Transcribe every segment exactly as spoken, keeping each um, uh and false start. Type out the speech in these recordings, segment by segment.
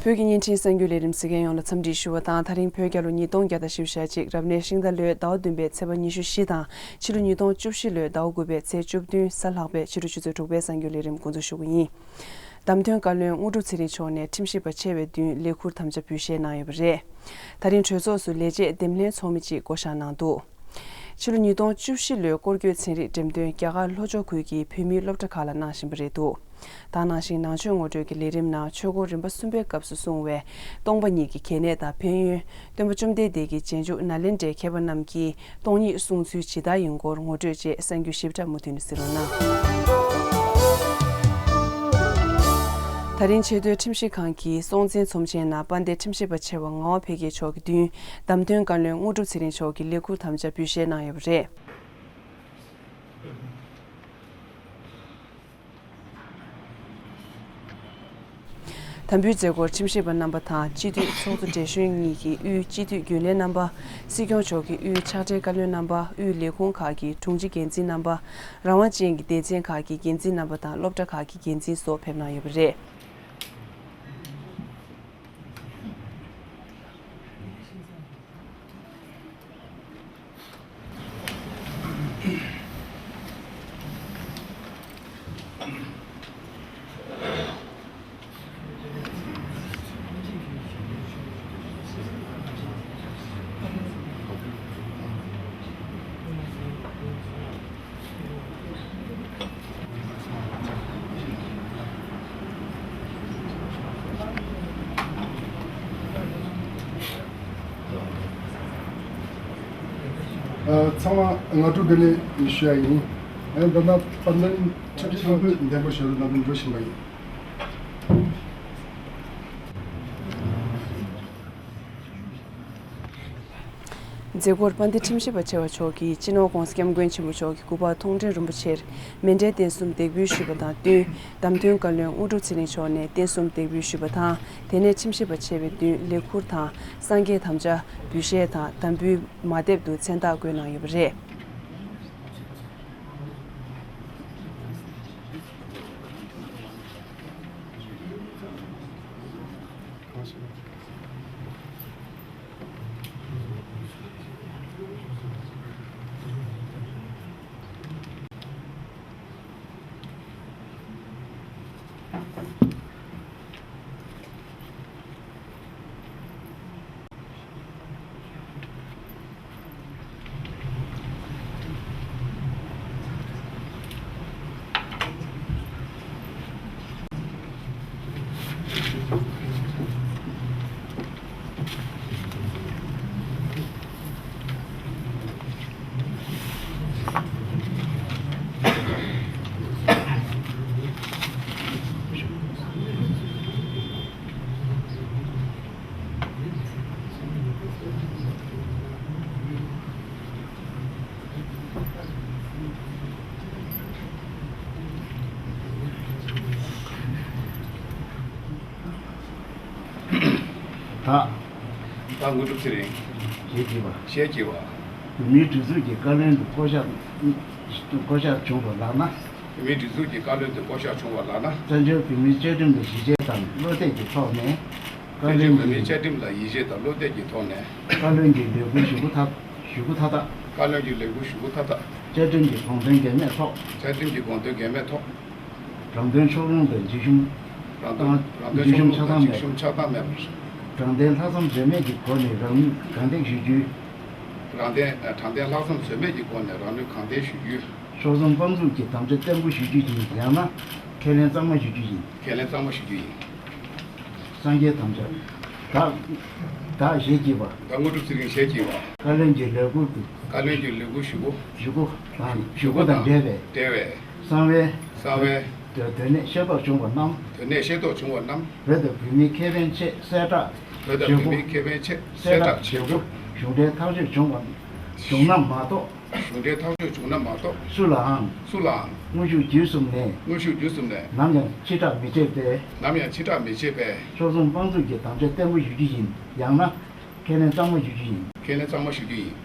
བོད་ཀྱི་བརྙན་འཕྲིན་གསར་འགྱུར་ལས་རིམ་གཟིགས་མཁན་ཡོངས་ལ་འཚམས་འདྲི་ཞུ་བ་དང་། ད་རིང་བོད་རྒྱལ་ལོ་ཉིས་སྟོང་བརྒྱ་དང་བཞི་བཅུ་ཞེ་གཅིག་རབ་གནས་ཤིང་རྟ་ལོའི་ཟླ་བ་བདུན་པའི་ཚེས་པ་ཉི་ཤུ་བཞི་དང་ཕྱི་ལོ་ཉིས་སྟོང་བཅུ་བཞི་ལོའི་ཟླ་བ་དགུ་པའི་ཚེས་བཅུ་བདུན་གཟའ་ལྷག་པའི་ཕྱི་དྲོ་ཆུ་ཚོད་དྲུག་པའི་གསར་འགྱུར་ལས་རིམ་འགོ་འཛུགས་ཞུ་གི་ཡིན། བདམས་ཐོན་བཀའ་བློན་དངོས་གྲུབ་ཚེ་རིང་མཆོག་ནས་ཁྲིམས་ཞིབ་པ་ཆེ་བའི་མདུན་ལས་ཁུར་དམ་བཅའ་འབུལ་བཞེས་གནང་ཡོད་པ་རེད། ད་རིང་གྲོས་ཚོགས་སུ་ལས་བྱེད་འདེམས་ལྷན་ཚོགས་མི་གཅིག་བསྐོ་བཞག་གནང་འདུག་ཕྱི་ལོ་ཉིས་སྟོང་བཅུ་བཞི་ལོའི་སྐོར་སྐྱོད་ཚན་རིག་འགྲེམས་སྟོན་རྒྱ་གར་ལྷོ་ཕྱོགས་ཁུལ་གྱི་བོད་མིའི་སློབ་གྲྭ་ཁག་ལ་གནང་བཞིན་པ་རེད་འདུག་ད་ག་ནང་བཞིན་ནང་ཆོས་ངོ་སྤྲོད་ཀྱི་ལས་རིམ་ནང་ཆོས་སྐོར་རིམ་པ་གསུམ་པའི་སྐབས་སུ་གསུངས་པའི་སྟོང་པ་ཉིད་ཀྱི་གལ་གནད་དང་ཕན་ཡོན། སྟོན་པ་བཅོམ་ལྡན་འདས་ཀྱི་རྗེས་འཇུག་ནཱ་ལེནྡྲའི་མཁས་པ་རྣམས་ཀྱིས་སྟོང་ཉིད་གསུངས་ཚུལ་ཇི་ལྟར་ཡིན་སྐོར་ངོ་སྤྲོད་བཅས་གསར་འགྱུར་ཞིབ་ཕྲ་མུ་མཐུད་ནས་གཟིགས་རོགས་གནང་། ད་རིང་ཆེས་མཐོའི་ཁྲིམས་ཞིབ་ཁང་གི་སྲོང་བཙན་ཚོམས་ཆེན་ནང་དཔལ་ལྡན་ཁྲིམས་ཞིབ་པ་ཆེ་བ་ངག་དབང་འཕེལ་རྒྱས་མཆོག་གི་མདུན་བདམས་ཐོན་བཀའ་བློན་དངོས་གྲུབ་ཚེ་རིང་མཆོག་གིས་ལས་ཁུར་དམ་བཅའ་འབུལ་བཞེས་གནང་ཡོད་པ་རེད། དམ་འབུལ་མཛད་སྒོར་ཁྲིམས་ཞིབ་པ་རྣམ་པ་དང་སྤྱི་འཐུས་ཚོགས་གཙོ་བགྲེས་གཞོན་གཉིས་ཀྱི་དབུས་སྤྱི་འཐུས་རྒྱུན་ལས་རྣམ་པ། སྲིད་སྐྱོང་མཆོག་གི་དབུས་ཕྱག་སྦྲེལ་བཀའ་བློན་རྣམ་པ། དབུས་ལས་ཁུངས་ཁག་གི་དྲུང་ཆེ་འགན་འཛིན་རྣམ་པ། རང་དབང་ཅན་གྱི་སྡེ་ཚན་ཁག་གི་འགན་འཛིན་རྣམ་པ་དང་སློབ་གྲྭ་ཁག་གི་འགན་འཛིན་སོགས་ཕེབས་གནང་ཡོད་པ་རེད། ཚང་མ་སྔ་དྲོ་བདེ་ལེགས་ཞུ་ཡ་ཡིན། ད་ལྟ་དཔལ་ལྡན་ཁྲིམས་ཞིབ་ཁང་དུ་འདེམས་བསྐོ་ཞུ་བའི་ལམ་ལུགས་འགྲོ་བཞིན་པ་ཡིན། མཛད་སྒོར་དཔལ་ལྡན་ཁྲིམས་ཞིབ་པ་ཆེ་བ་མཆོག་གིས་སྤྱི་ནོར་༧གོང་ས་༧སྐྱབས་མགོན་ཆེན་པོ་མཆོག་གི་སྐུ་པར་མཐོང་གྲོལ་རིན་པོ་ཆེར་མཎྜལ་རྟེན་གསུམ་འདེགས་འབུལ་ཞུས་པ་དང་བསྟུན། བདམས་ཐོན་བཀའ་བློན་དངོས་གྲུབ་ཚེ་རིང་མཆོག་ནས་རྟེན་གསུམ་འདེགས་འབུལ་ཞུས་པ་དང་། དེ་ནས་ཁྲིམས་ཞིབ་པ་ཆེ་བའི་མདུན་ལས་ཁུར་དང་། སངས་རྒྱས་དམ་བཅའ་འབུལ་བཞེས་དང་། དམ་འབུལ་མ་དེབ་ཏུ་མཚན་རྟགས་བཀོད་གནང་ཡོད་པ་རེད། ད། ད་དངོས་གྲུབ་ཚེ་རིང་། ཞེས་བགྱིས་པ། ཞེས་བགྱིས་པ། བོད་མིའི་སྒྲིག་འཛུགས་ཀྱི་བཀའ་བློན་དུ་བསྐོ་གཞག་བསྐོ་གཞག་བྱུང་བ་ལགས་ན། བོད་མིའི་སྒྲིག་འཛུགས་ཀྱི་བཀའ་བློན་དུ་བསྐོ་གཞག་བྱུང་བ་ལགས་ན། བཙན་བྱོལ་བོད་མིའི་བཅའ་ཁྲིམས་ལ་ཡིད་ཆེས་དང་བློ་གཏད་ཀྱི་ཐོག་ནས། བཀའ་བཙན་བྱོལ་བོད་མིའི་བཅའ་ཁྲིམས་ལ་ཡིད་ཆེས་དང་བློ་གཏད་ཀྱི་ཐོག་ནས། བཀའ་བློན་གྱི་ལས་འཁུར་ཞུ་སྒོ་མཐའ་ཞུ་སྒོ་མཐའ་དག་བཀའ་བློན་གྱི་ལས་འཁུར་ཞུ་སྒོ་མཐའ་དག་བཅའ་ཁྲིམས་ཀྱི་དགོངས་དོན་འགལ་མེད་ཐོག་བཅའ་ཁྲིམས་ཀྱི་དགོངས་དོན་འགལ་མེད་ཐོག་རང་དོན་ཕྱོགས་ལྷུང་དང་འཇིགས་ཞུམ་རང་དོན་རང་དོན་འཇིགས་ཞུམ་ཕྱོགས་ལྷུང་དང་འཇིགས་ཞུམ་ཆགས་སྡང་མེད་པར། དྲང་བདེན་ལྷག་བསམ་ཟོལ་མེད་ཀྱི་སྒོ་ནས་རང་ནུས་གང་ཐེག་ཞུ་རྒྱུ། རང་བདེན་དྲང་བདེན་ལྷག་བསམ་ཟོལ་མེད་ཀྱི་སྒོ་ནས་རང་ནུས་གང་ཐེག་ཞུ་རྒྱུ། ཕྱོགས་མཚུངས་དཔང་འཛུགས་ཀྱི་དམ་བཅའ་བརྟན་པོ་ཞུ་རྒྱུ་ཡིན། ཡང་ན་ཁས་ལེན་གཙང་མ་ཞུ་རྒྱུ་ཡིན། ཁས་ལེན་གཙང་མ་ཞུ་རྒྱུ་ཡིན། སངས་རྒྱས་དམ་བཅའ། བདག་བདག་ཞེས་བགྱིས་པ། བདག་དངོས་གྲུབ་ཚེ་རིང་ཞེས་བགྱིས་པ། བཀའ་བློན་གྱི་ལས་འཁུར་དུ། བཀའ་བློན་གྱི་ལས་འཁུར་ཞུ་སྒོ། ཞུ་སྒོ་དང་ཞུ་སྒོ་དང་འབྲེལ་བའི། འབྲེལ་བའི། གསང་བའི། གསང་བའི། དོན་གནད་ཤེས་རྟོགས་བྱུང་བ་རྣམས། དོན་གནད་ཤེས་རྟོགས་བྱུང་བ་རྣམས། བོད་དང་བོད་མིའི་ཁེ་ཕན་ཆེད་གསལ་བསྒྲགས། བོད་དང་བོད་མིའི་ཁེ་ཕན་ཆེད་གསལ་བསྒྲགས་བྱེད་དགོས། གཞུང་འབྲེལ་ཐག་གཅོད་བྱུང་བ་བྱུང་ན་མ་གཏོགས། གཞུང་འབྲེལ་ཐག་གཅོད་བྱུང་ན་མ་གཏོགས། སུ་ལའང་། སུ་ལའང་། དངོས་ཤུགས་བརྒྱུད་གསུམ་ནས། དངོས་ཤུགས་བརྒྱུད་གསུམ་ནས། ནམ་ཡང་ཕྱིར་བསྒྲགས་མི་བྱེད་པས། ནམ་ཡང་ཕྱིར་བསྒྲགས་མི་བྱེད་པས། ཕྱོགས་མཚུངས་དཔང་འཛུགས་ཀྱི་དམ་བཅའ་བརྟན་པོ་ཞུ་རྒྱུ་ཡིན། ཡང་ན། ཁས་ལེན་གཙང་མ་ཞུ་རྒྱུ་ཡིན། ཁས་ལེན་གཙང་མ་ཞུ་རྒྱུ་ཡིན།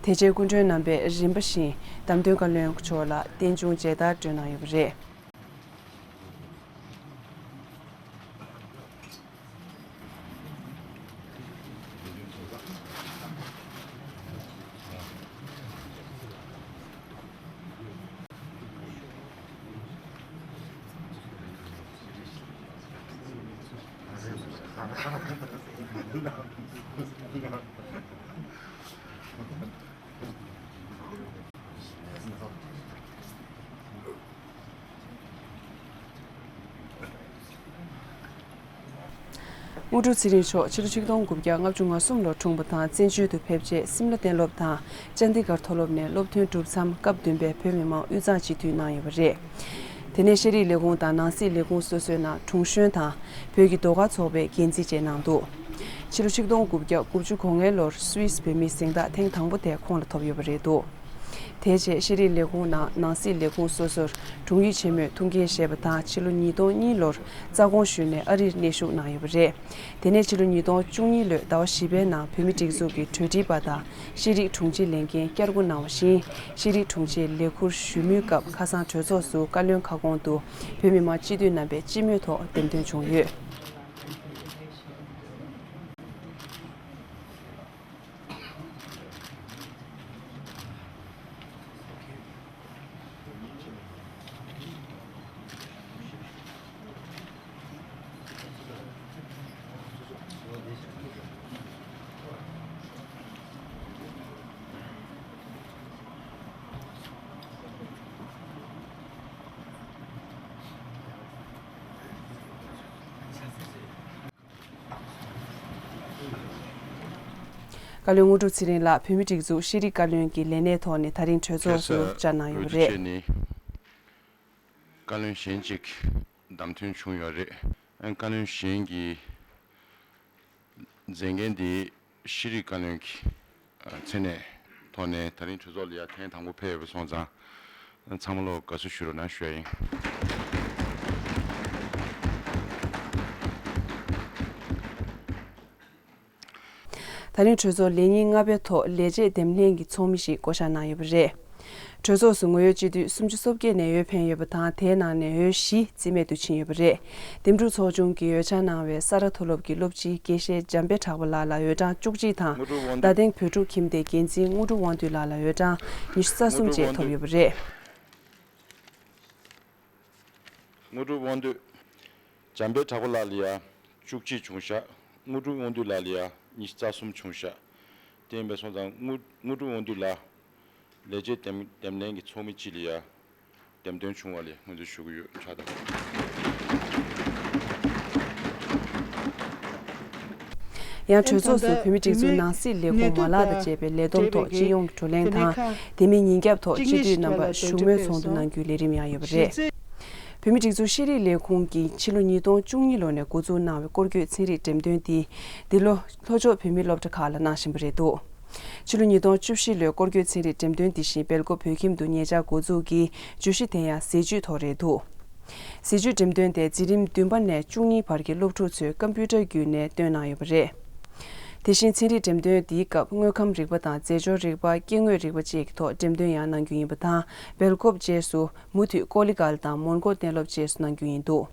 དེ་རྗེས་སྐུ་མགྲོན་རྣམ་པས་རིམ་པ་བཞིན་བདམས་ཐོན་བཀའ་བློན་མཆོག་ལ་རྟེན་འབྱུང་མཇལ་དར་སྤྲོད་གནང་ཡོད་པ་རེད། དངོས་གྲུབ་ཚེ་རིང་མཆོག་ཕྱི་ལོ་ཆིག་སྟོང་དགུ་བརྒྱ་ལྔ་བཅུ་ང་གསུམ་ལོར་འཁྲུངས་པ་དང་། བཙན་བྱོལ་དུ་ཕེབས་རྗེས་སིམ་ལ་གཏན་སློབ་དང་ཅན་དི་གྷར་མཐོ་སློབ་ནས་སློབ་ཐོན་གྲུབ་མཚམས་སྐབས་བདུན་པའི་བོད་མི་མང་དབུས་གཙང་སྤྱི་འཐུས་གནང་ཡོད་པ་རེད། དེ་ནས་ཤེས་རིག་ལས་ཁུངས་དང་ནང་སྲིད་ལས་ཁུངས་སོ་སོའི་ནང་དྲུང་གཞོན་དང་བོད་ཀྱི་ཟློས་གར་ཚོགས་པའི་འགན་འཛིན་བཅས་གནང་འདུག་ཕྱི་ལོ་ཆིག་སྟོང་དགུ་བརྒྱ་དགུ་བཅུ་གོ་ལྔའི་ལོར་སུད་སི་བོད་མིའི་གཟེངས་རྟགས་ཐེངས་དང་པོ་དེ་ཁོང་ལ་ཐོབ་ཡོད་པ་རེད་འདུག་དེ་རྗེས་ཤེས་རིག་ལས་ཁུངས་ནང་ནང་སྲིད་ལས་ཁུངས་སོ་སོར་དྲུང་ཡིག་ཆེན་མོའི་ཐུགས་འགན་བཞེས་པ་དང་། ཕྱི་ལོ་ཉིས་སྟོང་གཉིས་ལོར་རྩ་དགོངས་ཞུས་ནས་ཨ་རིར་གནས་བཞུགས་གནང་ཡོད་པ་རེད། དེ་ནས་ཕྱི་ལོ་ཉིས་སྟོང་བཅུ་གཉིས་ལོའི་ཟླ་བ་བཞི་པའི་ནང་བོད་མི་སྒྲིག་འཛུགས་ཀྱི་གྲོས་ཁྲིད་པ་དང་ཤེས་རིག་དྲུང་ཆེའི་ལས་འགན་བསྐྱར་བསྐོ་གནང་བ་བཞིན། ཤེས་རིག་དྲུང་ཆེའི་ལས་ཁུར་ཞུ་མུས་སྐབས་ཁ་སང་གྲོས་ཚོགས་སུ་བཀའ་བློན་ཁ་སྐོང་དུ་བོད་མི་མང་སྤྱི་འཐུས་རྣམ་པས་སྤྱི་མོས་ཐོག་འདེམས་ཐོན་བྱུང་ཡོད། བཀའ་བློན་དངོས་གྲུབ་ཚེ་རིང་ལགས་བོད་མིའི་སྒྲིག་འཛུགས་ཤེས་རིག་བཀའ་བློན་གྱི་ལས་གནས་ཐོག་ནས་ད་རིང་གྲོས་ཚོགས་སུ་བཅར་གནང་ཡོད་པ་རེད། བཀའ་བློན་གཞན་གཅིག་བདམས་ཐོན་བྱུང་ཡོད་རེད། ཨ་བཀའ་བློན་གཞན་གྱི་མཛད་འགན་འདི་ཤེས་རིག་བཀའ་བློན་གྱི་ཨ་མཚན་གནས་ཐོག་ནས་ད་རིང་གྲོས་ཚོགས་ལ་ཡ་ཐེངས་དང་པོ་ཕེབས་ཡོད་པ་སོང་ཙང་། ཚང་མ་ལ་དགའ་བསུ་ཞུ་རོགས་གནང་ཞུ་ཡ་ཡིན། ད་རིང་གྲོས་ཚོགས་ལས་ཉིན་ལྔ་པའི་ཐོག་ལས་བྱེད་འདེམས་ལྷན་གྱི་ཚོགས་མི་ཞིག་བསྐོ་བཞག་གནང་ཡོད་པ་རེད། གྲོས་ཚོགས་སུ་དངོས་ཡོད་སྤྱི་འཐུས་སུམ་ཅུ་སོ་བརྒྱད་ནས་འོས་འཕེན་ཡོད་པ་དང་། དེའི་ནང་ནས་འོས་བཞི་རྩིས་མེད་དུ་ཕྱིན་ཡོད་པ་རེད། འདེམས་སྒྲུག་ཚོགས་ཆུང་གིས་འོས་འཆར་གནང་བའི་ས་རཱ་མཐོ་སློབ་ཀྱི་སློབ་སྤྱི་དགེ་བཤེས་འཇམ་དཔལ་གྲགས་པ་ལགས་ལ་འོས་གྲངས་བཅུ་གཅིག་དང་། རྡ་སྟེང་བོད་ཕྲུག་ཁྱིམ་སྡེའི་འགན་འཛིན་དངོས་གྲུབ་དབང་འདུས་ལགས་ལ་འོས་གྲངས་ཉི་ཤུ་རྩ་གསུམ་བཅས་ཐོབ་ཡོད་པ་རེད། དངོས་གྲུབ་དབང་འདུས། འཇམ་དཔལ་གྲགས་པ་ལགས་ལ་ཡ་བཅུ་གཅིག་བྱུང་ཤག་དངོས་གྲུབ་དབང་འདུས་ལགས་ལ་ཡ་ཉི་ཤུ་རྩ་གསུམ་བྱུང་ཤག་དེ་ཡིན་པ་སོང་ཙང་དངོས་དངོས་གྲུབ་དབང་འདུས་ལགས་ལས་བྱེད་འདེམས་འདེམས་ལྷན་གྱི་ཚོགས་མི་གཅིག་ལ་ཡ་འདེམས་ཐོན་བྱུང་བ་ལ་ངོས་འཛིན་ཞུ་གི་ཡོད་ཕྱག་དང་། ཡང་གྲོས་ཚོགས་སུ་བོད་མིའི་སྒྲིག་འཛུགས་ནང་སྲིད་ལས་ཁུངས་མ་ལག་དང་བཅས་པའི་ལས་བསྡོམས་ཐོག་སྤྱི་ཡོངས་ཀྱི་བགྲོ་གླེང་དང་། དེ་མིན་ཉིན་རྒྱབ་ཐོག་སྤྱི་འཐུས་རྣམ་པ་བཞུགས་མོལ་ཚོགས་འདུ་གནང་རྒྱུའི་ལས་རིམ་ཡང་ཡོད་པ་རེད། བོད་མིའི་སྒྲིག་འཛུགས་ཤེས་རིག་ལས་ཁུངས་ཀྱིས་ཕྱི་ལོ་ཉིས་སྟོང་བཅུ་གཉིས་ལོ་ནས་འགོ་འཛུགས་གནང་བའི་སྐོར་སྐྱོད་ཚན་རིག་འགྲེམས་སྟོན་འདི་འདི་ལོ་ལྷོ་ཕྱོགས་བོད་མིའི་སློབ་གྲྭ་ཁག་ལ་གནང་བཞིན་པ་རེད་འདུག་ཕྱི་ལོ་ཉིས་སྟོང་བཅུ་བཞི་ལོའི་སྐོར་སྐྱོད་ཚན་རིག་འགྲེམས་སྟོན་འདི་བཞིན་སྦེལ་ཀོབ་བོད་ཁྱིམ་དུ་ཉེ་ཆར་འགོ་འཛུགས་ཀྱིས་བརྗོད་གཞི་དེ་ཡང་ཟས་བཅུད་ཐོག་རེད་འདུག་ཟས་བཅུད་འགྲེམས་སྟོན་དེ་འཛིན་རིམ་བདུན་པ་ནས་བཅུ་གཉིས་བར་གྱི་སློབ་ཕྲུག་ཚོས་ཀམ་པུ་ཊར་བརྒྱུད་ནས་སྟོན་གནང་ཡོད་པ་རེད། དེ་བཞིན་ཚན་རིག་འགྲེམས་སྟོན་འདིའི་སྐབས་དངོས་ཁམས་རིག་པ་དང་རྫས་སྦྱོར་རིག་པ། སྐྱེ་དངོས་རིག་པ་བཅས་ཀྱི་ཐོག་འགྲེམས་སྟོན་ཡང་གནང་རྒྱུ་ཡིན་པ་དང་། སྦེལ་ཀོབ་བཅས་སུ་མུ་མཐུད་ཀོ་ལི་གྷལ་དང་མོན་གྷོ་གཏན་སློབ་བཅས་སུ་གནང་རྒྱུ་ཡིན་འདུག་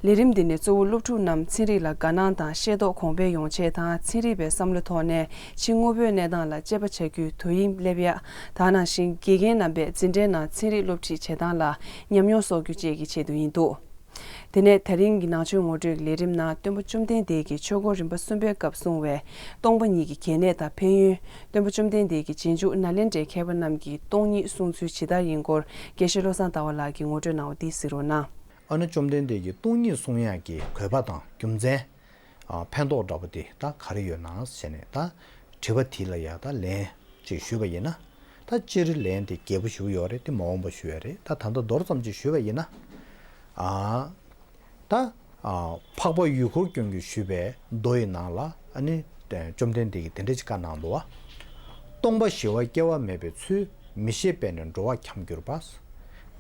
ལས་རིམ་འདི་ནི་གཙོ་བོ་སློབ་ཕྲུག་རྣམས་ཚན་རིག་ལ་དགའ་སྣང་དང་ཤེས་རྟོགས་གོང་འཕེལ་ཡོང་ཆེད་དང་། ཚན་རིག་པའི་བསམ་བློའི་ཐོག་ནས་ཕྱི་དངོས་པོའི་གནས་སྟངས་ལ་དཔྱད་པ་བྱ་རྒྱུའི་དོ་དབྱིངས་སླེབས་ཡ། དེ་ནང་བཞིན་དགེ་རྒན་རྣམ་པས་འཛིན་གྲྭའི་ནང་ཚན་རིག་སློབ་ཁྲིད་བྱེད་སྟངས་ལ་ཉམས་མྱོང་གསོག་རྒྱུ་བཅས་ཀྱི་ཆེད་དུ་ཡིན་འདུག་དེ་ནས་ད་རིང་གི་ནང་ཆོས་ངོ་སྤྲོད་ཀྱི་ལས་རིམ་ནང་སྟོན་པ་བཅོམ་ལྡན་འདས་ཀྱིས་ཆོས་འཁོར་རིམ་པ་གསུམ་པའི་སྐབས་གསུངས་པའི་སྟོང་པ་ཉིད་ཀྱི་གལ་གནད་དང་ཕན་ཡོན། སྟོན་པ་བཅོམ་ལྡན་འདས་ཀྱི་རྗེས་འཇུག་ནཱ་ལེནྡྲའི་མཁས་པ་རྣམས་ཀྱིས་སྟོང་ཉིད་གསུང་ཚུལ་ཇི་ལྟར་ཡིན་སྐོར་དགེ་བཤེས་བློ་བཟང་ཟླ་བ་ལགས་ཀྱིས་ངོ་སྤྲོད་གནང་བ་འདི་གཟིགས་རོགས་གནང་། ཨ་ནི་བཅོམ་ལྡན་འདས་ཀྱིས་སྟོང་ཉིད་གསུང་ཡག་གི་དགོས་པ་དང་རྒྱུ་མཚན། ཨ། ཕན་ཐོགས་འདྲ་པོ་དེ་ད་ག་རེ་ཡོད་ན་ཟེར་ནས་ད་དྲི་བ་དེ་ལ་ཡ་ད་ལན་ཅིག་ཞུས་པ་ཡིན་ན། ད་སྤྱིར་ལན་དེ་རྒྱས་པོ་ཞིག་ཡོད་རེད་དེ་མ་འོངས་པ་ཞུ་ཡ་རེད། ད་ད་ལྟ་མདོར་ཙམ་ཅིག་ཞུས་པ་ཡིན་ན། ཨ། ད། ཨ། འཕགས་པ་ཡུལ་འཁོར་སྐྱོང་གིས་ཞུས་པའི་མདོ་ཡི་ནང་ལ་ཨ་ནི་བཅོམ་ལྡན་འདས་ཀྱིས་དེ་འདྲ་ཅིག་བཀའ་གནང་འདུག་བ། སྟོང་པ་ཞི་བ་སྐྱེ་བ་མེད་པའི་ཚུལ། མི་ཤེས་པས་ནི་འགྲོ་བ་འཁྱམས་གྱུར་པ།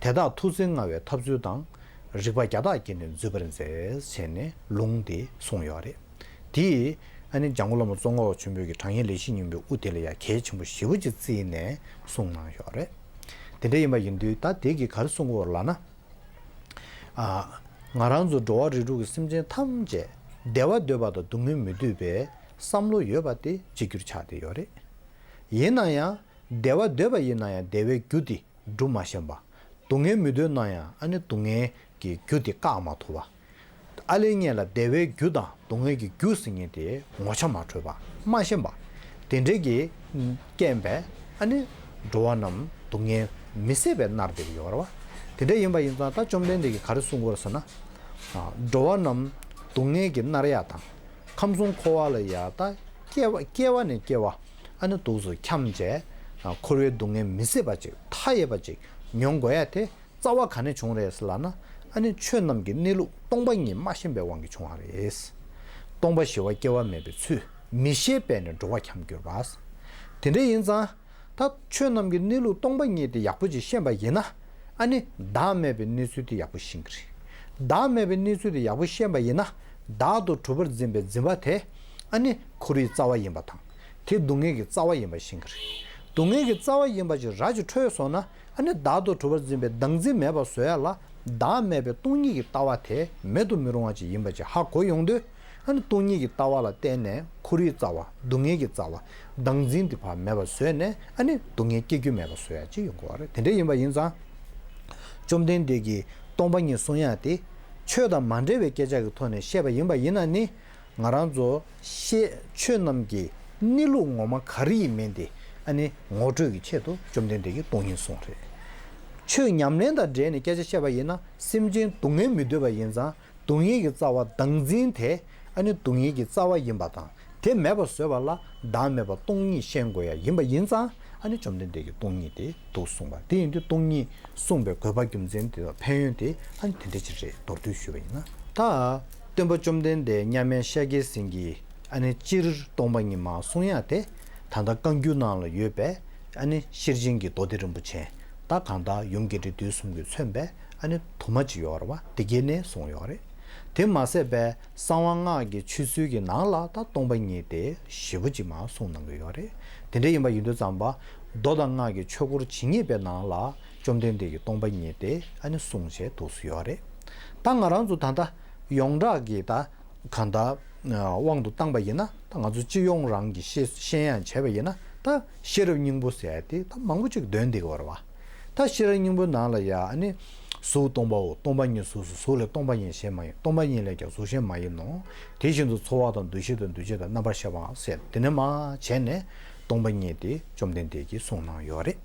དེ་དག་ཐུགས་བརྩེ་མངའ་བའི་ཐབས་ཚུལ་དང་། རིགས་པ་བརྒྱ་དག་གིས་ནི་འཛུད་པར་མཛད། ཟེར་ནས་ལུང་དེ་གསུངས་ཡོད་རེད། དེ་ཨ་ནི་འཇམ་མགོན་བླ་མ་ཙོང་ཁ་པ་ཆེན་པོས་ཀྱི་དྲང་ངེས་ལེགས་བཤད་སྙིང་པོའི་དབུ་དེ་ལ་ཡང་གལ་ཆེན་པོ་ཞེ་པོ་ཅིག་བརྩིས་ནས་གསུངས་གནང་ཡོད་རེད། དེ་འདྲ་ཡིན་པ་ཡིན་དུས་ད་དེ་གིས་ག་རེ་གསུང་གི་ཡོད་རེད་ལབ་ན། ཨ། ང་རང་ཚོ་འགྲོ་བ་རིགས་དྲུག་གི་སེམས་ཅན་ཐམས་ཅད་བདེ་བ་འདོད་པ་དང་སྡུག་བསྔལ་མི་འདོད་པའི་བསམ་བློ་ཡོད་པ་དེ་གཅིག་གྱུར་ཆགས་བསྡད་ཡོད་རེད། ཡིན་ན་ཡང་བདེ་བ་འདོད་པ་ཡིན་ན་ཡང་བདེ་བའི་རྒྱུ་དེ་སྒྲུབ་མ་ཤེས་པ། སྡུག་བསྔལ་མི་འདོད་ན་ཡང་ཨ་ནི་སྡུག་བསྔལ་གྱི་རྒྱུ་དེ་བཀག་མ་ཐུབ་པ། ཨ་ལས་ངན་ལ་བདེ་བའི་རྒྱུ་དང་སྡུག་བསྔལ་གྱི་རྒྱུ་ཟེར་མཁན་དེ་ངོ་ཆ་མ་འཕྲོད་པ་མ་ཤེས་པ། དེ་འདྲའི་གི་རྐྱེན་པས་ཨ་ནི་འགྲོ་བ་རྣམས་སྡུག་བསྔལ་མི་བཟད་པའི་མནར་བསྡད་ཀྱི་ཡོད་རེད་བ། དེ་འདྲ་ཡིན་པ་ཡིན་ཙང་ད་བཅོམ་ལྡན་འདས་ཀྱིས་ག་རེ་གསུང་གི་ཡོད་རེད་ཟེར་ན། ཨ། འགྲོ་བ་རྣམས་སྡུག་བསྔལ་གྱིས་མནར་ཡ་དང་། ཁམས་གསུམ་འཁོར་བ་ལ་ཡ་ད་སྐྱེ་བ་སྐྱེ་བ་ནས་སྐྱེ་བ་ཨ་ནི་འདུག་སེ་འཁྱམས་བྱས། ཨ། འཁོར་བའི་སྡུག་བསྔལ་མི་བཟད་པ་ཅིག་མཐའ་ཡས་པ་ཅིག་མྱོང་དགོས་ཡ་དེ། རྩ་བ་ག་ནས་བྱུང་རེད་ཟེར་ལབ་ན། ཨ་ནི་ཆོས་རྣམས་ཀྱི་གནས་ལུགས་སྟོང་པ་ཉིད་མ་ཤེས་པའི་དབང་གིས་བྱུང་བ་རེད། སྟོང་པ་ཞི་བ་སྐྱེ་བ་མེད་པའི་ཚུལ། མི་ཤེས་པས་ནི་འགྲོ་བ་འཁྱམས་གྱུར་པ། དེ་འདྲ་ཡིན་ཙང་། ད་ཆོས་རྣམས་ཀྱི་གནས་ལུགས་སྟོང་པ་ཉིད་དེ་ཡག་པོ་ཅིག་ཤེས་པ་ཡིན་ན། ཨ་ནི་བདག་མེད་པའི་གནས་ཚུལ་དེ་ཡག་པོ་ཤེས་ཀྱི་རེད། བདག་མེད་པའི་གནས་ཚུལ་དེ་ཡག་པོ་ཤེས་པ་ཡིན་ན། བདག་ཏུ་གྲུབ་པར་འཛིན་པའི་འཛིན་པ་དེ། ཨ་ནི་འཁོར་བའི་རྩ་བ་ཡིན་པ་དང་། དེ་སྡུག་བསྔལ་གྱི་རྩ་བ་ཡིན་པ་ཤེས་ཀྱི་རེད། སྡུག་བསྔལ་གྱི་རྩ་བ་ཡིན་པ་ཅིག་ར་ཅིག་འཕྲོད་སོང་ན། ཨ་ནི་བདག་ཏུ་གྲུབ་པར་འཛིན་པའི་བདག་འཛིན་མེད་པར་བཟོ་ཡ་ལ། བདག་མེད་པའི་སྟོང་ཉིད་ཀྱི་ལྟ་བ་དེ་མེད་དུ་མི་རུང་བ་ཅིག་ཡིན་པ་ཅིག་ཧ་གོ་ཡོང་དུས། ཨ་ནི་སྟོང་ཉིད་ཀྱི་ལྟ་བ་ལ་བརྟེན་ནས་འཁོར་བའི་རྩ་བ། སྡུག་བསྔལ་གྱི་རྩ་བ། བདག་འཛིན་དེ་ཕར་མེད་པར་བཟོས་ནས། ཨ་ནི་སྡུག་བསྔལ་སྐྱེ་རྒྱུ་མེད་པར་བཟོ་ཡ་ཅིག་ཡོང་གི་ཡོད་རེད། དེ་འདྲ་ཡིན་པ་ཡིན་ཙང་། བཅོམ་ལྡན་འདས་ཀྱིས་སྟོང་པ་ཉིད་གསུང་ཡ་དེ། ཆོས་དང་མ་འབྲེལ་བའི་སྐད་ཆ་གི་ཐོག་ནས་བཤད་པ་ཡིན་པ་ཡིན་ན་ནི། ང་རང་ཚོ་ཤེས་ཆོས་རྣམས་ཀྱི་གནས་ལུགས་ངོ་མ་ག་རེ་ཡིན་མིན་དེ་ཨ་ནི་ངོ་སྤྲོད་ཀྱི་ཆེད་དུ་བཅོམ་ལྡན་འདས་ཀྱིས་སྟོང་ཉིད་གསུངས་རེད། ཆོས་ཉམས་ལེན་དང་འབྲེལ་ནས་སྐད་ཆ་བཤད་པ་ཡིན་ན། སེམས་ཅན་སྡུག་བསྔལ་མི་འདོད་པ་ཡིན་ཙང་། སྡུག་བསྔལ་གྱི་རྩ་བ་བདག་འཛིན་དེ་ཨ་ནི་སྡུག་བསྔལ་གྱི་རྩ་བ་ཡིན་པ་དང་། དེ་མེད་པར་བཟོས་པ་ལ་བདག་མེད་པ་སྟོང་ཉིད་ཤེས་དགོས་ཡ་ཡིན་པ་ཡིན་ཙང་། ཨ་ནི་བཅོམ་ལྡན་འདས་ཀྱིས་སྟོང་ཉིད་དེ་འདུག་གསུངས་པ། དེ་ཡིན་དུས་སྟོང་ཉིད་གསུངས་པའི་དགོས་པ་རྒྱུ་མཚན་དེ་དང་ཕན་ཡོན་དེ་ཨ་ནི་དེ་འདྲ་ཅིག་རེད། མདོར་བསྡུས་ཞུས་པ་ཡིན་ན། ད་སྟོན་པ་བཅོམ་ལྡན་འདས་མཉམ་མེད་ཤཱཀྱའི་སེང་གེས་ཨ་ནི་སྤྱིར་སྟོང་པ་ཉིད་མར་གསུང་ཡ་དེ། ད་ལྟ་བཀའ་འགྱུར་ནང་ལ་ཡོད་པའི་ཨ་ནི་ཤེར་ཕྱིན་གྱི་མདོ་སྡེ་རིན་པོ་ཆེ། ད་གང་ལྟར་ཡུམ་རྒྱས་འབྲིང་བསྡུས་གསུམ་གྱིས་མཚོན་པའི་ཨ་ནི་དུ་མ་ཅིག་ཡོད་རེད་བ། དེ་གའི་ནས་གསུངས་ཡོད་རེད། དེ་མ་ཟད་པའི་གསང་བ་སྔགས་ཀྱི་ཆོས་ཚུལ་གྱི་ནང་ལ་ད་སྟོང་པ་ཉིད་དེ་ཞེ་པོ་ཅིག་མར་གསུངས་གནང་གི་ཡོད་རེད། དེ་འདྲ་ཡིན་པ་ཡིན་དུས་ཙམ་པ། མདོ་དང་སྔགས་ཀྱི་ཆོས་སྐོར་ཇི་སྙེད་པའི་ནང་ལ་བཅོམ་ལྡན་འདས་ཀྱིས་སྟོང་པ་ཉིད་དེ་ཨ་ནི་གསུངས་བྱས་འདུག་སེ་ཡོད་རེད། ད་ང་རང་ཚོ་ད་ལྟ་ཡོངས་གྲགས་ཀྱི་ད་གང་ལྟར་དབང་དུ་བཏང་པ་ཡིན་ན། ད་ང་ཚོ་སྤྱི་ཡོངས་རང་གི་ཤེས་ཤེས་ཡ་བྱས་པ་ཡིན་ན། ད་ཤེས་རབ་སྙིང་པོ་ཟེར་ཡ་དེ་ད་མང་པོ་ཅིག་འདོན་བསྡད་ཀྱི་ཡོད་རེད་བ། ད་ཤེས་རབ་སྙིང་པོའི་ནང་ལ་ཡ་ཨ་ནི། གཟུགས་སྟོང་པའོ། སྟོང་པ་ཉིད་གཟུགས་སོ། གཟུགས་ལས་སྟོང་པ་ཉིད་གཞན་མ་ཡིན། སྟོང་པ་ཉིད་ལས་ཀྱང་གཟུགས་གཞན་མ་ཡིན་ནོ། དེ་བཞིན་དུ་ཚོར་བ་དང་། འདུ་ཤེས་དང་། འདུ་བྱེད་དང་། རྣམ་པར་ཤེས་པའང་ཟེར། དེ་ནས་མར་བྱས་ནས་སྟོང་པ་ཉིད་དེ་བཅོམ་ལྡན་འདས་ཀྱིས་གསུངས་གནང་ཡོད་རེད།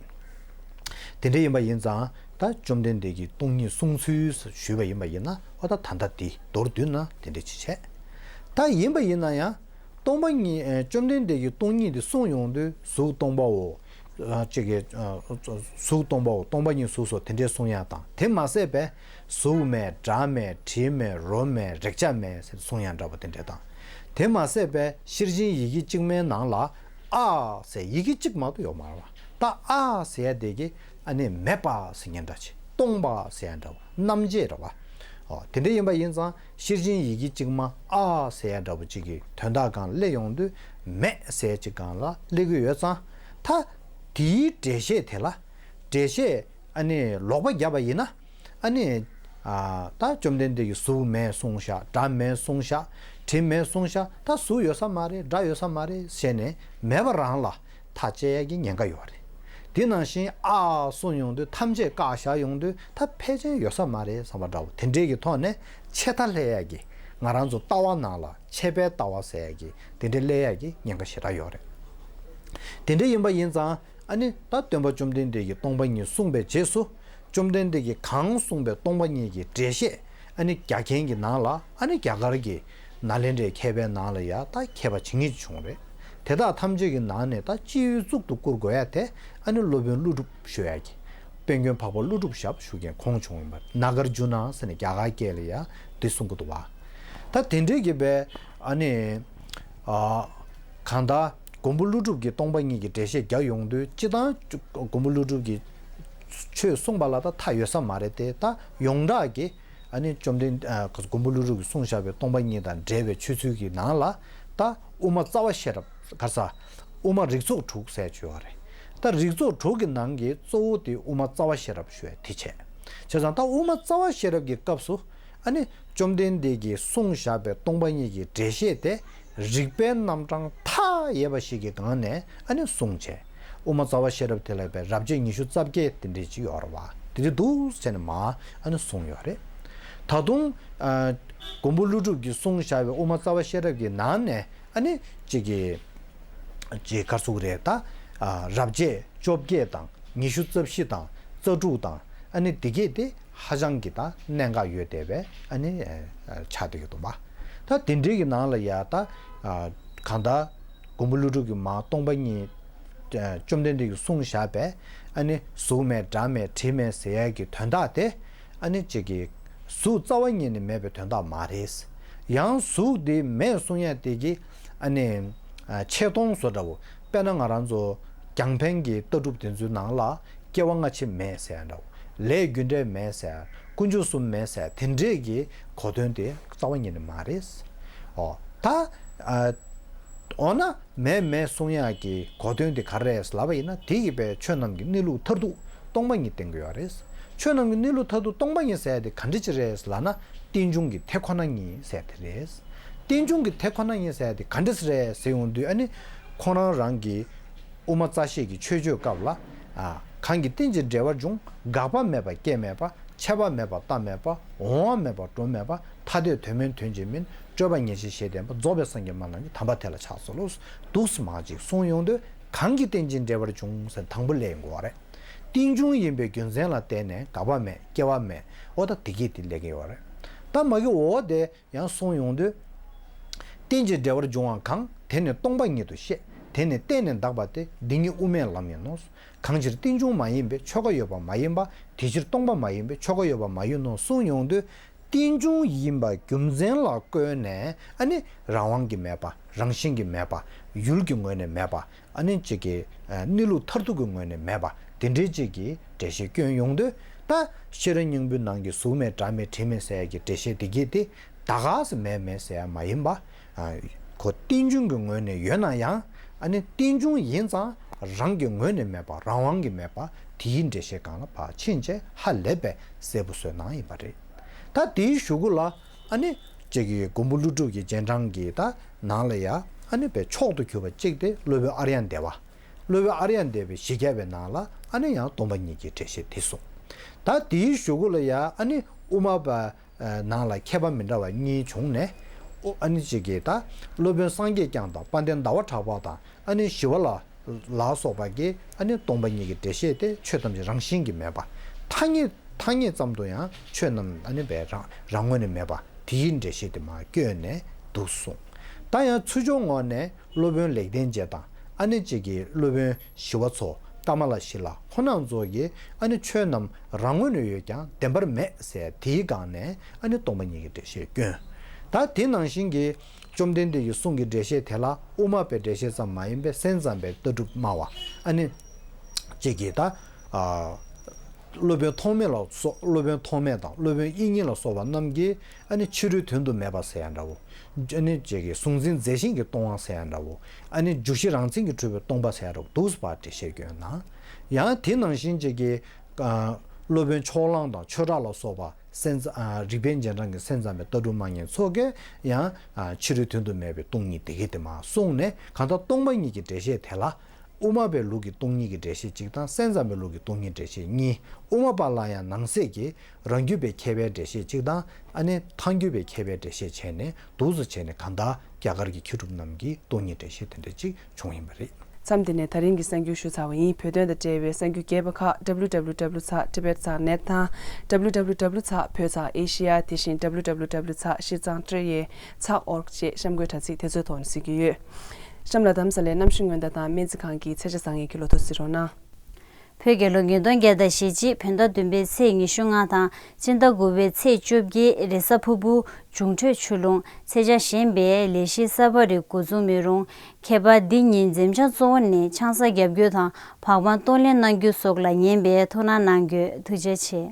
དེ་འདྲ་ཡིན་པ་ཡིན་ཙང་། ད་བཅོམ་ལྡན་འདས་ཀྱིས་སྟོང་ཉིད་གསུངས་ཚུལ་ཞུས་པ་ཡིན་པ་ཡིན་ན། འོ་ད་ད་ལྟ་དེ་མདོར་བསྡུས་ན་དེ་འདྲ་ཅིག་བྱས། ད་ཡིན་པ་ཡིན་ན་ཡང་། སྟོང་པ་ཉིད། ཨ། བཅོམ་ལྡན་འདས་ཀྱིས་སྟོང་ཉིད་དེ་གསུངས་ཡོང་དུས། གཟུགས་སྟོང་པའོ། ཨ། ཅིག་གི། ཨ། གཟུགས་སྟོང་པའོ། སྟོང་པ་ཉིད་གཟུགས་སོ། དེ་འདྲས་གསུང་ཡ་དང་། དེ་མ་ཟད་པའི་གཟུགས་མེད། སྒྲ་མེད། དྲི་མེད། རོ་མེད། རེག་བྱ་མེད་ཟེར་གསུང་ཡ་འདྲ་པོ་དེ་འདྲས་དང་། དེ་མ་ཟད་པའི་ཤེར་ཕྱིན་ཡི་གེ་གཅིག་མའི་ནང་ལ། ཨ་ཟེར་ཡི་གེ་གཅིག་མ་གཏོགས་ཡོད་མ་རེད་བ། ད་ཨ་ཟེར་ཡ་དེ་གི་ཨ་ནི་མེད་པ་ཟེར་མཁན་འདྲ་ཅིག་སྟོང་པ་ཟེར་ཡ་འདྲ་བ། རྣམ་བཅད་རེད་བ། ཨོ། དེ་འདྲ་ཡིན་པ་ཡིན་ཙང་། ཤེར་ཕྱིན་ཡི་གེ་གཅིག་མ་ཨ་ཟེར་ཡ་འདྲ་པོ་ཅིག་གི་དོན་དག་སྒང་སླེབས་ཡོང་དུས། མེད་ཟེར་ཡ་ཅིག་སྒང་ལ་སླེབས་ཀྱི་ཡོད་ཙང་། ད་དེའི་འགྲེལ་བཤད་དེ་ལ། འགྲེལ་བཤད་ཨ་ནི་ལོག་པ་བརྒྱབ་པ་ཡིན་ན། ཨ་ནི། ཨ། ད་བཅོམ་ལྡན་འདས་ཀྱིས་གཟུགས་མེད་གསུངས་ཤག་སྒྲ་མེད་གསུངས་ཤག་དྲི་མེད་གསུངས་ཤག་ད་གཟུགས་ཡོད་ས་མ་རེད། སྒྲ་ཡོད་ས་མ་རེད་ཟེར་ནས་མེད་པ་རང་ལ་ཐག་བཅད་ཡ་གི་ཉེན་ཁ་ཡོད་རེད། དེ་ནང་བཞིན་ཨ་གསུངས་ཡོང་དུས་ཐམས་ཅད་བཀག་བཞག་ཡོང་དུས་ད་ཕལ་ཆེར་ཡོད་ས་མ་རེད་བསམ་པ་འདྲ་བོ་དེ་འདྲས་ཀྱི་ཐོག་ནས་ཆད་ལྟ་ལྷད་ཡག་གི་ང་རང་ཚོ་ལྟ་བ་ནང་ལ་ཆད་པའི་ལྟ་བ་ཟེར་ཡག་གི་དེ་འདྲས་སླེབས་ཡག་གི་ཉེན་ཁ་ཞེ་དྲག་ཡོད་རེད། དེ་འདྲས་ཡིན་པ་ཡིན་ཙང་ཨ་ནི་ད་སྟོན་པ་བཅོམ་ལྡན་འདས་ཀྱིས་སྟོང་པ་ཉིད་གསུངས་པའི་རྗེས་སུ་བཅོམ་ལྡན་འདས་ཀྱིས་གང་གསུངས་པའི་སྟོང་པ་ཉིད་ཀྱི་འགྲེལ་བཤད་ཨ་ནི་རྒྱག་མཁན་གྱི་ནང་ལ་ཨ་ནི་རྒྱ་གར་གྱི་ནཱ་ལེནྡྲའི་མཁས་པའི་ནང་ལ་ཡ་ད་མཁས་པ་ཇི་སྙེད་ཅིག་བྱུང་རེད། དེ་དག་ཐམས་ཅད་ཀྱི་ནང་ནས་ད་སྤྱི་བོའི་གཙུག་ཏུ་བཀུར་དགོས་ཡ་དེ་ཨ་ནི་སློབ་དཔོན་ཀླུ་སྒྲུབ་ཞུ་ཡ་གི་དཔལ་མགོན་འཕགས་པ་ཀླུ་སྒྲུབ་ཞབས་ཞུ་མཁན་ཁོང་བྱུང་ཡིན་པ་ནཱ་གཱརྫུ་ན་ཟེར་ནས་རྒྱ་གར་སྐད་ལ་ཡ་འདི་གསུང་གི་འདུག་བ། ད་དེ་འདྲས་ཀྱི་བས་ཨ་ནི་ཨ་གང་ལྟར་མགོན་པོ་ཀླུ་སྒྲུབ་ཀྱིས་སྟོང་པ་ཉིད་ཀྱི་འགྲེལ་བཤད་རྒྱག་ཡོང་དུས་སྤྱི་བཏང་མགོན་པོ་ཀླུ་སྒྲུབ་ཀྱིས་ཆོས་གསུངས་པ་ལ་ད་མཐའ་ཡོད་ས་མ་རེད་དེ་ད་ཡོངས་གྲགས་ཀྱི་ཨ་ནི་བཅོམ་ལྡན་ཨ་མགོན་པོ་ཀླུ་སྒྲུབ་ཀྱིས་གསུངས་བཞག་པའི་སྟོང་པ་ཉིད་དང་འབྲེལ་བའི་ཆོས་ཚུལ་གྱི་ནང་ལ་ད་དབུ་མ་རྩ་བ་ཤེས་རབ་ག་ས་དབུ་མ་རིགས་ཚོགས་དྲུག་ཟེར་བྱོས་པ་རེད། ད་རིགས་ཚོགས་དྲུག་གི་ནང་གི་གཙོ་བོ་དེ་དབུ་མ་རྩ་བ་ཤེས་རབ་ཞུ་བའི་དེ་བྱས། བྱས་ཙང་ད་དབུ་མ་རྩ་བ་ཤེས་རབ་ཀྱི་སྐབས་སུ་ཨ་ནི་བཅོམ་ལྡན་འདས་ཀྱིས་གསུངས་བཞག་པའི་སྟོང་པ་ཉིད་ཀྱི་འགྲེལ་བཤད་དེ་རིགས་པའི་རྣམ་གྲངས་མཐའ་ཡས་པ་ཞིག་གི་སྒང་ནས་ཨ་ནི་གསུངས་བྱས། དབུ་མ་རྩ་བ་ཤེས་རབ་དེ་ལ་བའི་རབ་བྱེད་ཉི་ཤུ་རྩ་བརྒྱད་དེ་འདྲས་ཅིག་ཡོད་རེད་བ། དེ་འདྲས་འདུག་ཟེར་ནས་མ་ཨ་ནི་གསུངས་ཡོད་རེད། ད་དུང་ཨ་མགོན་པོ་ཀླུ་སྒྲུབ་ཀྱིས་གསུངས་བཞག་པའི་དབུ་མ་རྩ་བ་ཤེས་རབ་ཀྱི་ནང་ནས་ཨ་ནི་གཅིག་གི་ཅེས་ག་ཚོད་རེད་ད། ཨ་རབ་བྱེད་བཅོ་བརྒྱད་དང་ཉི་ཤུ་རྩ་བཞི་དང་རྩ་དྲུག་དང་ཨ་ནི་འདི་གས་དེ་ཧ་ཅང་གི་ད་གནད་འགག་ཡོད་བསྡད་པའི་ཨ་ནི་ཨ་ཆགས་བསྡད་ཀྱི་འདུག་པ། ད་དེ་འདྲའི་གི་ནང་ལ་ཡ་ད་ཨ་གང་ལྟར་མགོན་པོ་ཀླུ་སྒྲུབ་ཀྱི་མ་སྟོང་པ་ཉིད་ཨ་བཅོམ་ལྡན་འདས་ཀྱིས་གསུངས་བཞག་པའི་ཨ་ནི་གཟུགས་མེད་སྒྲ་མེད་དྲི་མེད་ཟེར་ཡ་གི་དོན་དག་དེ། ཨ་ནི་གཅིག་གིས་གཟུགས་རྩ་བ་ཉིད་ནས་མེད་པའི་དོན་དག་མ་རེད། ཡང་གཟུགས་དེ་མེད་གསུང་ཡ་དེ་གིས་ཨ་ནི་ཨ་ཆེ་མཐོང་བཟོ་འདྲ་བོ། དཔེར་ན་ང་རང་ཚོ་རྒྱང་འཕེན་གྱི་ལྟ་གྲུབ་དེ་ཚོའི་ནང་ལ་སྐྱེ་བ་སྔ་ཕྱི་མེད་ཟེར་ཡ་འདྲ་བོ། ལས་རྒྱུ་འབྲས་མེད་ཟེར་ཡ། ཀུན་འབྱུང་གསུམ་མེད་ཟེར་ཡ་དེ་འདྲས་ཀྱི་གོ་དོན་དེ་རྩ་བ་ཉིད་ནས་མ་རེད། ཨོ་ད་ཨ་འོ་ན། མེད་མེད་གསུང་ཡག་གི་གོ་དོན་དེ་ག་རེ་རེད་ལབ་པ་ཡིན་ན་དེ་ཡི་པའི་ཆོས་རྣམས་ཀྱི་གནས་ལུགས་མཐར་ཐུག་སྟོང་པ་ཉིད་བསྟན་གྱི་ཡོད་རེད། ཆོས་རྣམས་ཀྱི་གནས་ལུགས་མཐར་ཐུག་སྟོང་པ་ཉིད་ཟེར་ཡ་དེ་ག་འདྲ་ཅིག་རེད་ལབ་ན་རྟེན་འབྱུང་གི་དེ་ཁོ་ན་ཉིད་ཟེར་དེ་རེད། རྟེན་འབྱུང་གི་དེ་ཁོ་ན་ཉིད་ཟེར་ཡ་དེ་ག་འདྲ་ཅིག་རེད་ཟེར་ཡོང་དུས་ཨ་ནི་ཁོང་རང་རང་གི་དབུ་མ་རྩ་ཤེས་ཀྱི་ཆོས་སྤྱོད་སྐབས་ལ་ཨ་གང་གིས་རྟེན་ཅིང་འབྲེལ་བར་འབྱུང་། འགག་པ་མེད་པ་སྐྱེ་མེད་པ། ཆད་པ་མེད་པ་རྟག་མེད་པ། འོང་བ་མེད་པ་འགྲོ་མེད་པ། ཐ་དད་དོན་མིན་དོན་གཅིག་མིན། སྤྲོས་པ་ངེས་ཤེས་ཞེས་བསྟན་པ། རྫོགས་པའི་སངས་རྒྱས་མ་ལམ་གྱི་དམ་པ་དེ་ལ་ཕྱག་འཚལ་ལོ། འདུག་སེ་མ་ཅིག་གསུངས་ཡོང་དུས་གང་གིས་རྟེན་ཅིང་འབྲེལ་བར་འབྱུང་ཟེར་དང་པོ་སླེབས་ཡོང་གི་ཡོད་རེད། རྟེན་འབྱུང་ཡིན་པའི་རྒྱུ་མཚན་ལ་བརྟེན་ནས་འགག་པ་མེད་སྐྱེ་བ་མེད་འོ་ད་དེ་གིས་དེ་སླེབས་ཀྱི་ཡོད་རེད། ད་མ་གི་འོ་དེ། ཡང་གསུངས་ཡོང་དུས། རྟེན་ཅིང་འབྲེལ་བར་འབྱུང་བ་གང་། དེ་ནི་སྟོང་པ་ཉིད་དུ་ཤེས། དེ་ནི་གཏན་ནས་འདག་པ་སྟེ། འདི་ཉིད་དབུ་མའི་ལམ་ཡིན་ནོ། གང་ཕྱིར་རྟེན་འབྱུང་མ་ཡིན་པའི་ཆོས་འགའ་ཡོད་པ་མ་ཡིན་པ། དེ་ཕྱིར་སྟོང་པ་མ་ཡིན་པའི་ཆོས་འགའ་ཡོད་པ་མ་ཡིན་ནོ་གསུངས་ཡོང་དུས། རྟེན་འབྱུང་ཡིན་པ་རྒྱུ་མཚན་ལ་བཀོད་ནས་ཨ་ནི་རང་དབང་གི་མེད་པ་རང་བཞིན་གྱི་མེད་པ་ཡུལ་གྱི་ངོས་ནས་མེད་པ། ཨ་ནི་གཅིག་གི་ཨ་གནས་ལུགས་མཐར་ཐུག་གི་ངོས་ནས་མེད་པ་དེ་འདྲའི་གཅིག་གི་འགྲེལ་བཤད་བསྐྱོན་ཡོང་དུས་ད་ཤེས་རབ་སྙིང་པོའི་ནང་གི་གཟུགས་མེད་སྒྲ་མེད་དྲི་མེད་ཟེར་ཡ་གི་འགྲེལ་བཤད་དེ་གྱིས་དེ་ད་ག་སེ་མེད་མེད་ཟེར་ཡ་མ་ཡིན་པ། ཨ་ཁོ་རྟེན་འབྱུང་གི་ངོས་ནས་ཡོད་ན་ཡང་ཨ་ནི་རྟེན་འབྱུང་ཡིན་ཙང་རང་གི་ངོས་ནས་མེད་པ་རང་དབང་གིས་མེད་པ་དེའི་འགྲེལ་བཤད་སྒང་ལ་ཕར་ཕྱིན་བྱས་ཧ་ལས་པའི་གསལ་པོ་བཟོས་གནང་ཡིན་པ་རེད། ད་དེའི་གཞུག་གུ་ལ་ཨ་ནི་གཅིག་གི་མགོན་པོ་ཀླུ་སྒྲུབ་ཀྱི་རྗེས་འབྲང་གི་ད་ནང་ལ་ཡ་ཨ་ནི་པའི་མཆོག་ཏུ་གྱུར་པ་གཅིག་དེ་སློབ་དཔོན་ཨཱརྱ་དེ་བ། སློབ་དཔོན་ཨཱརྱ་དེ་བའི་བཞི་བརྒྱ་པའི་ནང་ལ་ཨ་ནི་ཡང་སྟོང་པ་ཉིད་ཀྱི་འགྲེལ་བཤད་དེ་གསུངས། ད་དེའི་གཞུག་གུ་ལ་ཡ་ཨ་ནི་དབུ་མ་པ་ནང་ལ་མཁས་པ་མི་འདྲ་བ་གཉིས་བྱུང་ནས་ཨོ་ཨ་ནི་གཅིག་གིས་ད་སློབ་དཔོན་སངས་རྒྱས་བསྐྱངས་དང་དཔལ་ལྡན་ཟླ་བ་གྲགས་པ་དང་ཨ་ནི་ཞི་བ་ལྷ་ལ་སོགས་པ་གིས་ཨ་ནི་སྟོང་པ་ཉིད་ཀྱི་འགྲེལ་བཤད་དེ་ཆོས་ཐམས་ཅད་རང་བཞིན་གྱིས་མེད་པ། ཐ་སྙད་ཐ་སྙད་ཙམ་དུ་ཡང་ཆོས་རྣམས་ཨ་ནི་པའི་རང་རང་ངོས་ནས་མེད་པ་དེའི་འགྲེལ་བཤད་དེ་མར་བསྐྱོན་ནས་འདུག་གསུངས། ད་ཡང་ཚུར་ཕྱོགས་ངོས་ནས་སློབ་དཔོན་ལེགས་ལྡན་འབྱེད་དང་ཨ་ནི་གཅིག་གིས་སློབ་དཔོན་ཞི་བ་འཚོ་ཀ་མ་ལ་ཤཱི་ལ་ཁོང་རྣམ་ཚོ་གིས་ཨ་ནི་ཆོས་རྣམས་རང་ངོས་ནས་ཡོད་ཀྱང་བདེན་པར་མེད་ཟེར་དེའི་སྒང་ནས་ཨ་ནི་སྟོང་པ་ཉིད་ཀྱི་འགྲེལ་བཤད་བསྐྱོན། ད་དེ་ནང་བཞིན་གྱི་བཅོམ་ལྡན་འདས་ཀྱི་གསུང་གི་འགྲེལ་བཤད་དེ་ལ་དབུ་མ་པའི་འགྲེལ་བཤད་ཙམ་མ་ཡིན་པའི་སེམས་ཙམ་པའི་ལྟ་གྲུབ་སྨྲ་བ་ཨ་ནི་གཅིག་གིས་ད་ཨ་སློབ་དཔོན་ཐོགས་མེད་ལ་སོགས་སློབ་དཔོན་ཐོགས་མེད་དང་སློབ་དཔོན་དབྱིག་གཉེན་ལ་སོགས་པ་རྣམས་ཀྱིས་ཨ་ནི་ཕྱི་རོལ་དོན་དུ་མེད་པ་ཟེར་ཡ་འདྲ་བོ། ཨ་ནི་གཅིག་གིས་གཟུང་འཛིན་རྫས་གཞན་གྱིས་སྟོང་བ་ཟེར་ཡ་འདྲ་བོ། ཨ་ནི་འཇུག་གཞི་རང་མཚན་གྱིས་གྲུབ་པའི་སྟོང་པ་ཟེར་ཡ་འདྲ་བོ་འདུག་སེ་ཕར་འགྲེལ་བཤད་བསྐྱོན་གནང་། ཡང་དེ་ནང་བཞིན་གཅིག་གིས་ཨ་སློབ་དཔོན་ཕྱོགས་གླང་དང་ཆོས་གྲགས་ལ་སོགས་པ་སེམས་ཙམ་ཨ་རིགས་པའི་རྗེས་འབྲང་གི་སེམས་ཙམ་པའི་ལྟ་གྲུབ་སྨྲ་མཁན་ཚོ་གིས་ཡང་ཨ་ཕྱི་རོལ་དོན་དུ་མེད་པའི་སྟོང་ཉིད་དེ་གས་དེ་མར་གསུངས་ནས་གང་ལྟར་སྟོང་པ་ཉིད་ཀྱི་འགྲེལ་བཤད་དེ་ལ་ དབུ་མ་པའི་ལུགས་ཀྱི་སྟོང་ཉིད་ཀྱི་འགྲེལ་བཤད་གཅིག་དང་། སེམས་ཙམ་པའི་ལུགས་ཀྱི་སྟོང་ཉིད་འགྲེལ་བཤད་གཉིས། དབུ་མ་པ་ལ་ཡང་ནང་གསེས་ཀྱི་རང་རྒྱུད་པའི་མཁས་པའི་འགྲེལ་བཤད་གཅིག་དང་། ཨ་ནི་ཐལ་འགྱུར་བའི་མཁས་པའི་འགྲེལ་བཤད་བྱས་ནས་འདུག་སེ་བྱས་ནས། གང་ལྟར་རྒྱ་གར་གྱི་མཁས་གྲུབ་རྣམས་ཀྱི་སྟོང་ཉིད་འགྲེལ་བཤད་དེ་འདྲ་གཅིག་བྱུང་ཡིན་པ་རེད། མཚམས་འདི་ནས་ད་རིང་གི་གསར་འགྱུར་ཞུ་ཚར་བ་ཡིན། བོད་དོན་དང་འབྲེལ་བའི་གསར་འགྱུར་རྒྱས་པ་ཁག་W W W dot tibet dot net དང་། W W W dot voice dot asia དེ་བཞིན་W W W dot shitsang dot org བཅས་གཤམ་འཁོད་དྲ་ཚིགས་དེ་ཚོའི་ཐོག་ནས་གཟིགས་ཀྱི་ཡོད། གཤམ་ལ་དྷ་རམ་ས་ལའི་གནམ་གཤིས་སྔོན་བརྡ་དང་སྨན་རྩིས་ཁང་གི་ཚེས་ཆ་བཟང་ངན་གྱི་ལོ་ཐོ་གཟིགས་རོགས་གནང་། བོད་རྒྱལ་ལོ་ཉིས་སྟོང་བརྒྱ་དང་ཞེ་གཅིག་བོད་ཟླ་བདུན་པའི་ཚེས་ཉི་ཤུ་ལྔ་དང་སྤྱི་ཟླ་དགུ་པའི་ཚེས་བཅོ་བརྒྱད། རེས་གཟའ་ཕུར་བུ། འབྱུང་འཕྲོད་ཆུ་ཀླུང་། ཚེས་ཆ་གཞན་པའི་ལས་གཞི་གསར་པ་རིགས་འགོ་འཛུགས་མི་རུང་། ཁྱད་པར་འདི་ཉིན་འཛེམ་བྱ་གཙོ་བོ་ནི་ཆང་ས་བརྒྱབ་རྒྱུ་དང་བག་མ་གཏོང་ལེན་གནང་རྒྱུ་སོགས་ལ་ཉན་པའི་ཐུགས་སྣང་གནང་རྒྱུ། ཐུགས་རྗེ་ཆེ།